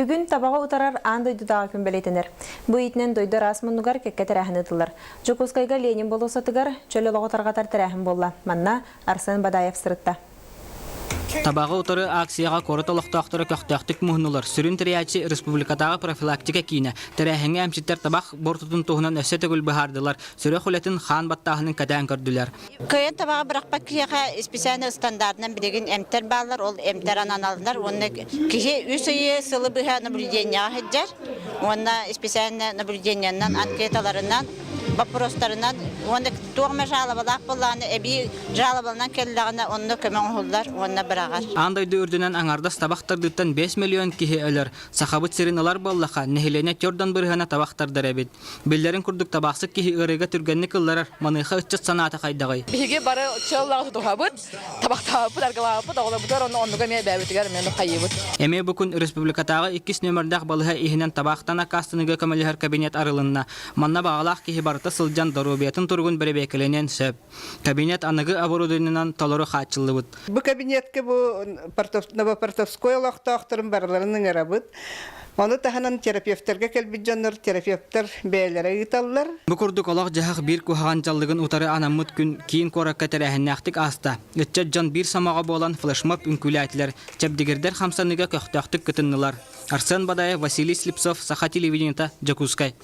Бүгүн табаҕы утарар аан дойдутааҕы күн бэлиэтэнэр. Бу иитинэн дойду араас муннугар кэккэ тэрээһин ыытыллар. Дьокуускайга Ленин болуоссатыгар чөл олоҕу тарҕатар тэрээһин буолла. Манна Арсен Бадаев сырытта. Табаҕы утары акцияҕа куорат олохтоохторо көхтөөхтүк муһуннулар. Сүрүн тэрийээччи республикатааҕы профилактика киинэ. Тэрээһиҥҥэ эмчиттэр табах буортутун туһунан өссө төгүл быһаардылар, сүрэх үлэтин хаан баттааһынын кэтээн көрдүлэр. Кыайан табаҕы бырахпат киһиэхэ специальный стандартынан билигин эмтэр бааллар, ол эмтэр ананаллар уонна киһи үс ыйы сылы быһа наблюдениеҕа сылдьар уонна специальное наблюдениенан анкеталарынан, боппуруостарынан уонна туох эмэ жалобалаах буоллаҕына эбии жалобаланан кэллэҕинэ онно көмө оҥоһуллар уонна быраҕар. Аан дойду үрдүнэн аҥаардас табах тардыыттан 5 миллион киһи өлөр. Сахабыт сирин ылар буоллаха, нэһилиэнньэ төрдөн бырыһыана табах тардар эбит. Биллэрин курдук табаахсыт киһи ыарыыга түргэнник ылларар, маныаха ыччат санаата хайдаҕый? Биһиги бары чыаллаҕа тутуһабыт, табахтаабыппыт, аргылаабыппыт, оҕолорбутугар онно оннуга эмиэ бэйэбитигэр эмиэ хайыыбыт. Эмиэ бу күн республикатааҕы иккис нүөмэрдээх балыыһа иһинэн табаахтан аккаастаныыга көмөлөһөр кабинет арылынна. Манна баҕалаах киһи барыта сылдьан доруобуйатын туругун бэрэбиэркэлэниэн сөп. Кабинет аныгы оборудованиенан толору хааччыллыбыт. Бу кабинетка бу Новопортовской олохтоохторун барыларын ыҥырабыт. Ону таһынан терапевтарга кэлбит дьоннор терапевтар бэйэлэрэ ыыталлар. Бу курдук олох-дьаһах биир куһаҕан дьаллыгын утары анаммыт күн киин куоракка тэрээһиннээхтик ааста. Ыччат дьон биир сомоҕо буолан флешмоб үҥкүүлээтилэр, чэбдигирдэр хамсаныыга көхтөөхтүк кытыннылар. Арсен Бадаев, Василий Слепцов, Саха телевидениета, Дьокуускай.